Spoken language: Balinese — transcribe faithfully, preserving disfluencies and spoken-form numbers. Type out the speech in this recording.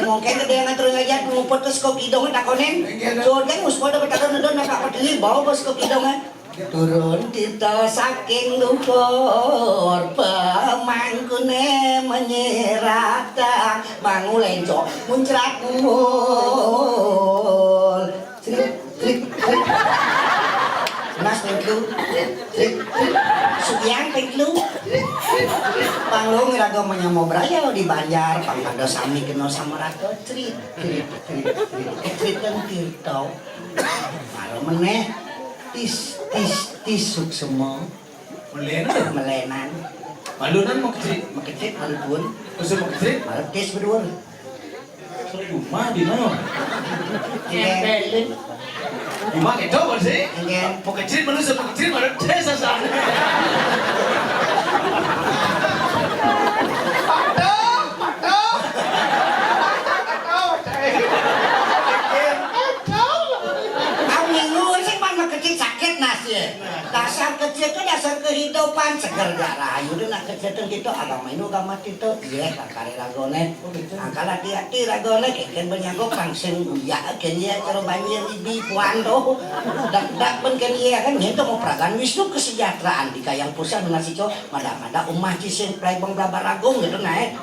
Mungkin gedé ngatur ngajak ngumpet ke seko kidung takonin. Tur kan mus pada betara nedon nak apa tadi bawa bos ke kidung. Turun kita saking luhur pemangkune menyiratang mangulenco muncrat mul. Crit, crit, crit. Mas, thank you. Crit, crit. Sugiang, thank you. Panglung iraga menyamo braya di Banjar, pangkado sami kena sama rata. Crit, crit, crit, crit. Eh, crit kan tirta. Mara meneh. Tis, tis, tis, suksema. Melenan. Melenan. Malunan makecrit. Makecrit, malebun. Usah makecrit. Maletis berdua. Rumah di mana? Nempelin. Rumah itu apa sih? Nggih. Makecrit, malu sama kecil, malu desa sana. Patuh, patuh. Patuh, patuh. Aku minggu sih pan makecrit sakit nasi. Dasar kecil itu dasar kehidupan, seger gak rahayu deh nak kecil itu gitu, agama ini agama itu, iya, kari ragone. Angkal hati-hati ragone, kengken banyak kok kang sing uyak, ken iya, karo banjir ibi puan tuh. Dak-dak ben ken iya kan, nyen tuh mau peragan Wisnu kesejahteraan di kayang pusat nasi cok, mada-mada umah cising play bang blabar agung gitu naik.